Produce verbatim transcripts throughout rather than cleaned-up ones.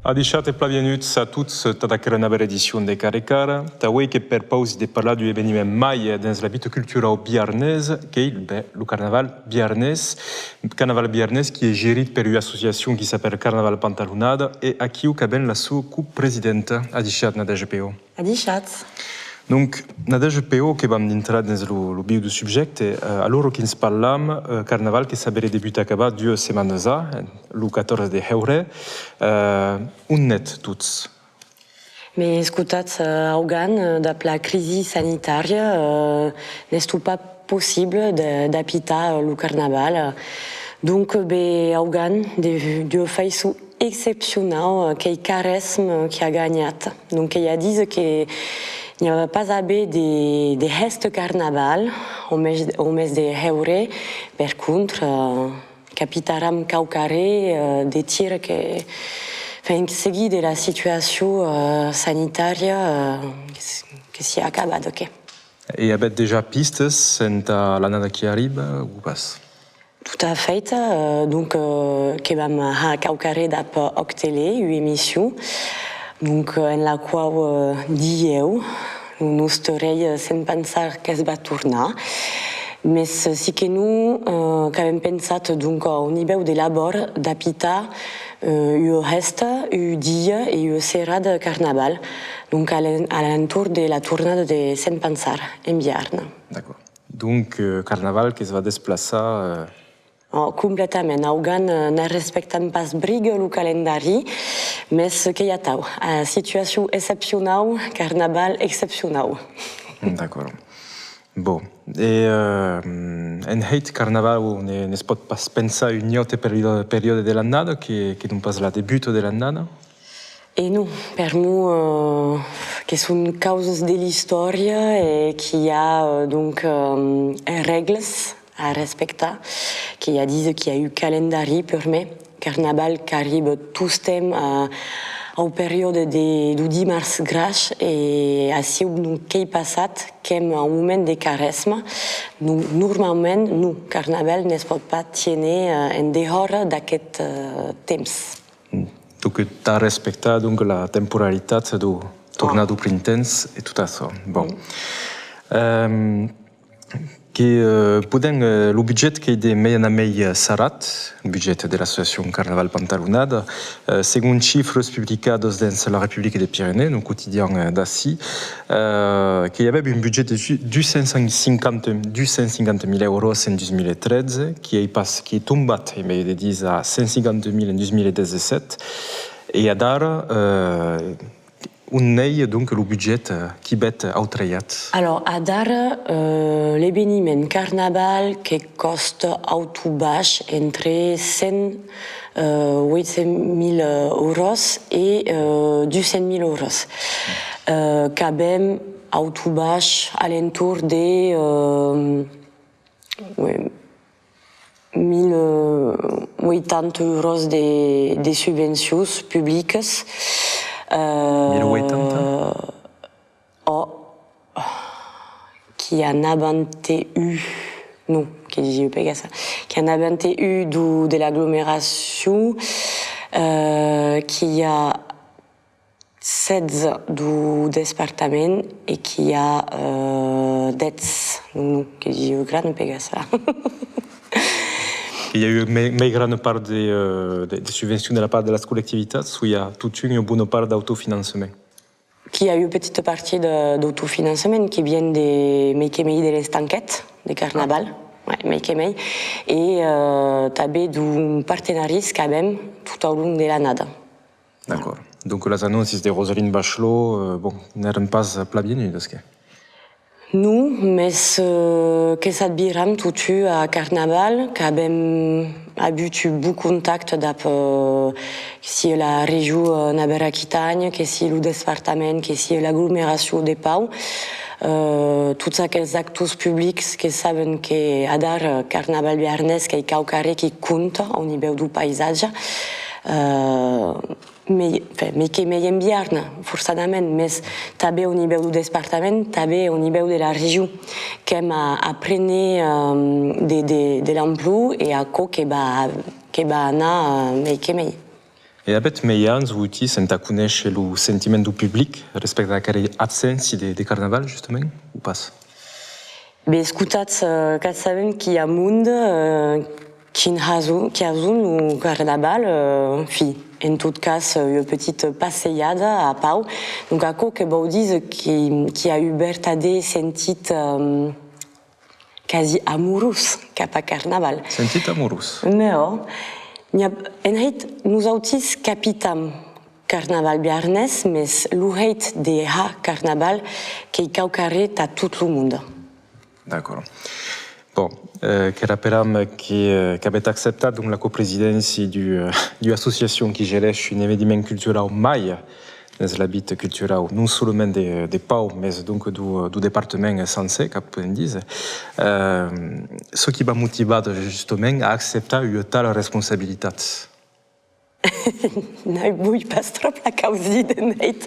Adishatz e plan vienuts a tots tad aquera navèra edicion de Cara e Cara. Tà uei que perpausi de parlar d'un eveniment màger dens la vita culturau biarnesa, qu'ei, ben, lo Carnaval biarnés. Carnaval biarnés qui ei gerit per ua associacion qui s'apèra Carnaval Pantalonada e aquiu qu'avem la sua copresidenta. Adishatz, Nadège Peau. Adishatz. Donc, Nadège Peau, que vam dintrar dens lo, lo viu deu subjècte, eh, a l'ora qui'ns parlam, eh, Carnaval que s'averé degut acabar duas setmanas a, eh, lo catòrze de heurèr, eh, on n'ètz tots? Mès escotatz, eh, augan, eh, dab la crisi sanitària, eh, n'estó pas possible de, d'apitar, eh, lo Carnaval. Donc, be, augan, de, d'ua faiçon excepcionau, eh, qu'ei Caresme, eh, qui a ganhat. Donc, qu'ei a díser que n'i a pas a aver de, de hèsta Carnaval au mes, au mes de heurèr. Per contra, eh, qu'apitaram quauquarren, eh, de tira que, enfin, seguit de la situacion, eh, sanitària, eh, que s-, que s'i a acabat, ok. E avètz dejà pistas entà l'annada qui arriba, o pas? Tot a fait, eh, donc, eh, que vam har quauquarren dab Òc Tele, ua emission, donc, eh, en la quau, eh, dilhèu, lo noste rei, eh, Sent Pançard que's va tornar. Mès, eh, si que non, eh, qu'avem pensat, donc, au nivèu de l'abòrd, d'apitar, eh, ua hèsta, un dia e ua serada Carnaval, donc, a l'en-, a l'entorn de la tornada de Sent Pançard en Biarn. D'acòrd. Donc, eh, Carnaval que's va desplaçar, eh, Oh, completament. Augan, eh, n'arrespectam pas briga lo calendari, mès qu'ei atau. Eh, situacion excepcionau, Carnaval excepcionau. D'acòrd. Bon. E, eh, en hèit, Carnaval, ne, ne's pòt pas pensar un aute periòde, periòde de l'annada que, que non pas la debuta de l'annada? E non, per'mor, eh, que son causas de l'istòria e qu'i a, eh, donc, eh, règlas a respectar, qu'ei a díser qu'i a un calendari purmèr. Carnaval qu'arriba tostemps a, au periòde de, deu dimars gras e aciu, donc, qu'ei passat qu'èm au moment de Caresme. Donc, normaument, non, Carnaval ne's pòt pas tiéner, eh, en dehòra d'aqueth, eh, temps. Donc, tà respectar, donc, la temporalitat deu tornar deu printemps e tot açò. Bon. Ehm, que, eh, podem, eh, lo budget qu'ei de mei en mei, eh, sarrat, lo budget de l'associacion Carnaval Pantalonada, eh, segon chifras publicadas dens La République des Pyrénées, lo quotidian, eh, d'ací, eh, que i avè un budget de ju-, dus cents cinquanta, dus cents cinquanta mila euros en dus mila tretze, qui ei pas, qui ei tombat, ei mei de díser, a cent cinquanta mila en dus mila dètz-e-sèt, e adara, eh, on ei, donc, lo budget, eh, qui vetz autrejat? Alors, adara, eh, l'eveniment Carnaval que còsta aut o baish entre cent, eh, ueit cents mila euros e, eh, dus cents mila euros. Eh, qu'avem aut o baish a l'entorn de, eh, oui, mila ueitanta euros de, de subvencions publicas. Eh, mila ueitanta? Ò, qu'i a navanta-un, non, que disi jo pegassa, qu'i a navanta-un deu, de l'aglomeracion, eh, qu'i a setze deu despartament e qu'i a, eh, dètz, non, non, que disi jo gran pegassa. Que i a ua mei, mei grana part de, eh, de, de subvencions de la part de las collectivitats, o i a totun ua bona part d'autofinançament? Qu'i a ua petita partida de, d'autofinançament qui vien de mei que mei de l'estanquet de Carnaval, ouais, mei que mei, e, eh, tanben d'un partenariat qu'avem tot au long de l'annada. D'acòrd. Donc las anóncias de Roselyne Bachelot, eh, bon, n'èran pas plan vienudas, que? Non, mès, eh, que s'admiram totun a Carnaval, qu'avem avut un bon contacte dab, eh, que sia la region, eh, Navèra Aquitània, que sia lo despartament, que sia l'aglomeracion de Pau. Eh, tots aquels actors publics que saben que adara Carnaval biarnés qu'ei quauquarren qui compta au nivèu deu paisatge, eh, mei, enfin, mei que mei en Biarn, forçadament, mès tanben au nivèu deu despartament, tanben au nivèu de la region, qu'èm a, a préner, eh, de, de, de l'amplor e aquò que va, que va anar, eh, mei que mei. E avètz mejans o utís entà conéisher lo sentiment deu public respècte d'aquera abséncia de, de carnaval, justament, o pas? Ben, escotatz, eh, qu'at sabem qu'i a monde, eh, qui hasón, qui hasón lo carnaval, eh, fi, en tot cas, eh, ua petita passejada a Pau. Donc, aquò que vòu díser qui, qu'i a un vertadèr sentit, eh, quasi amorós cap a carnaval. Sentit amorós. Mès, ò, n'i a, en hèit, nosautís capitam carnaval biarnés, mès lo hèit de har carnaval qu'ei quauquarren tà tot lo monde. D'acòrd. Bon, eh, que rapelam que, eh, qu'avètz acceptat, donc, la copresidéncia du, eh, d'ua associacion qui gereish un eveniment culturau mai dens l'ambit culturau, non solament de, de Pau, mès, donc, deu, deu departament sancer, qu'ac podem díser. Eh, çò qui v'a motivat, justament, a acceptar ua tala responsabilitat? Non, voi pas tròp la causir, de hèit.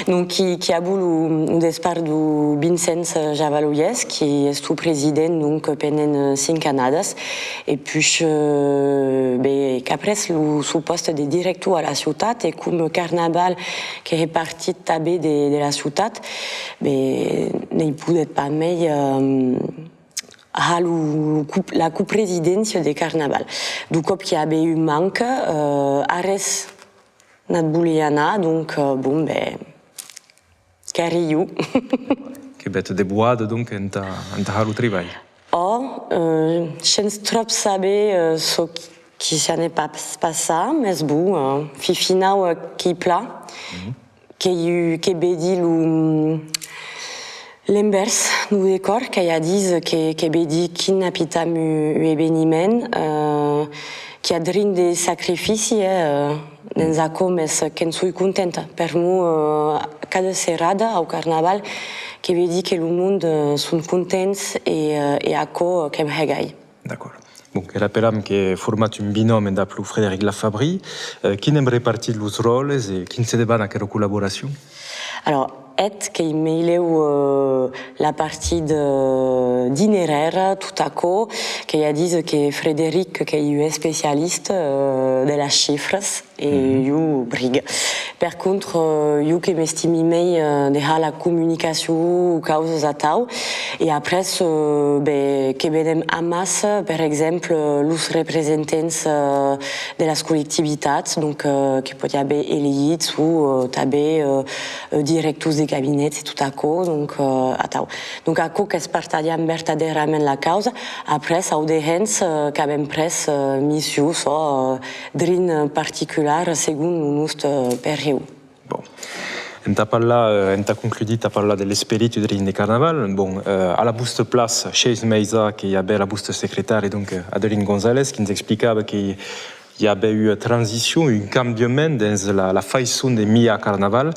Donc, qui, qui a avut lo, lo despart deu Vincenç Javaloyès, qui estó president, donc, pendent, eh, cinc annadas, e puish, eh, ben, qu'a pres lo, son pòste de director a la ciutat, e com Carnaval que hè partit tanben de, de la ciutat, ben, ne'i podèt pas mei, eh, har lo, lo co-, la copresidéncia de Carnaval. Deu còp qu'i avè un manque, eh, arrés n'at volia anar, donc, eh, bon, ben, qu'èri jo. Que v'ètz deboada, donc, entà, entà har lo tribalh. Ò, eh, shens tròp saber, eh, çò qui, qui s'anè pas passar, mès bon, eh, fin finau, eh, qu'ei plan. Que, que vedi lo, l'envèrs deu decòr, qu'ei a díser que, que vedi quin apitam un, un eveniment, eh, qu'i a drin de sacrifici, eh, eh, dens aquò, mès que'n soi contenta. Per'mor, eh, cada serada au Carnaval, que vedi que lo monde, eh, son contents e, eh, e aquò que'm hè gai. D'acòrd. Bon, que rapelam que formatz un binòmi dab lo Frederic Lafabrie. Eh, quin èm repartit los ròtles e quin se deban aquera collaboracion? Alors, eth qu'ei meilèu, eh, la partida, eh, dinerèra, tot aquò, qu'ei a díser que Frederic qu'ei un especialista, eh, de las chifras. E jo briga. Per contra, eh, jo que m'estimi mei, eh, de har la comunicacion o causas atau. E après, eh, ben, que vedem amassa, per exemple, los representants, eh, de las collectivitats, donc, eh, que pòdi aver elegits o, eh, tanben, eh, eh, directors de cabinets e tot aquò, donc, eh, atau. Donc, aquò qu'es partatjam vertadèrament la causa. Après, au dehens, eh, qu'avem pres, eh, missions, o, eh, drin particular segon lo noste, eh, perhiu. Bon. Entà parlar, eh, entà concludir, entà parlar de l'esperit drin de Carnaval, bon, eh, a la vòsta plaça, sheis mes a que i avè la vòsta secretària, donc, eh, Adeline González, qui'ns explicava que i avè ua transicion, un cambiament dens la, la faiçon de miar Carnaval.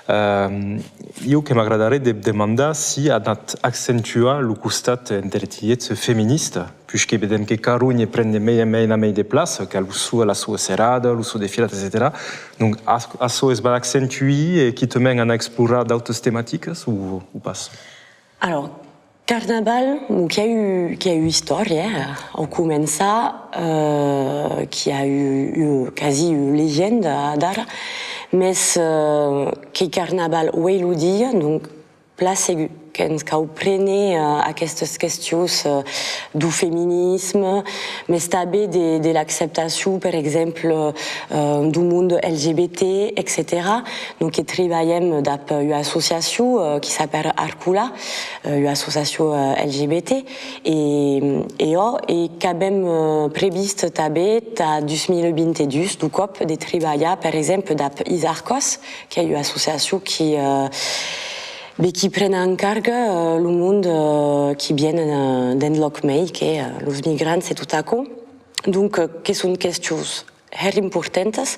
Eh, jo que m'agradarè de demandar si anatz accentuar lo costat, entre tiets, feminista, puishque vedem que Carronha pren de mei en mei, en mei de plaça, qu'a lo so, la soa serada, lo so desfilat, etcetèra. Donc, a-, açò es van accentuar e quitament anar explorar d'autas tematicas o, o pas? Alors, Carnaval, bon, qu'i a ua, qu'i a ua istòria, eh, au començar, eh, qu'i a ua, ua, quasi ua legenda adara, mès, eh, qu'ei Carnaval uei lo dia, donc, plan segur que'ns cau préner, eh, aquestas questions, eh, deu feminisme, mès tanben de, de l'acceptacion, per exemple, eh, deu monde L G B T, etcetèra. Donc, que tribalhem dab ua associacion, eh, qui s'apèra Arcola, eh, ua associacion, eh, L G B T, e, e ò, e qu'avem, eh, previst tanben tà dus mila vint-e-dus, deu còp, de tribalhar, per exemple, dab Isarcòs, qu'ei ua associacion qui, eh, ben, qui pren en carga, eh, lo monde, eh, qui vienen, eh, d'enlòc mei, que, eh, los migrants e tot aquò. Donc, eh, que son questions hèra importantas,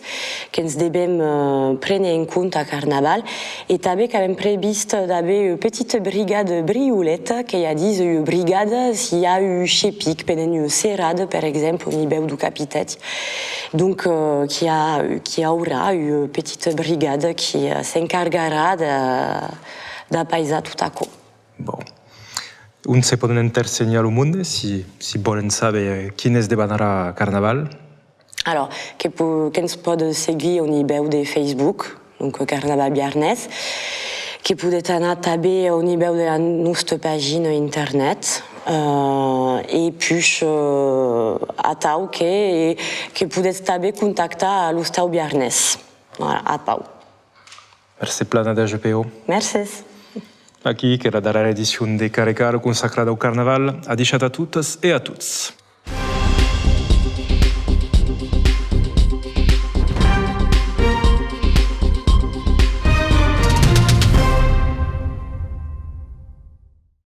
que'ns devem, eh, préner en compte a Carnaval, e tanben qu'avem previst d'aver ua petita brigada brioleta, qu'ei a díser ua brigada, s'i a un chepic, pendent ua serada, per exemple, au nivèu deu capitèth. Donc, eh, qu'i a, qu'i aurà ua petita brigada qui, eh, s'encargarà de, d'apaisar tot aquò. Bon. On se pòden entersenhar lo monde, si, si vòlen saber quin es debanarà Carnaval? Alors, que po-, que'ns pòt seguir au nivèu de Facebook, donc, euh, Carnaval Biarnés, que podetz anar tanben au nivèu de la nosta pagina internet, euh, e puish, euh, atau que, que podetz tanben contactar a l'Ostau Biarnés. Voilà, a Pau. Mercé plan, Nadège Peau. Mercés. Aquí qu'ei la darrèra edicion de Cara e Cara consacrada au Carnaval. Adishatz a totas e a tots.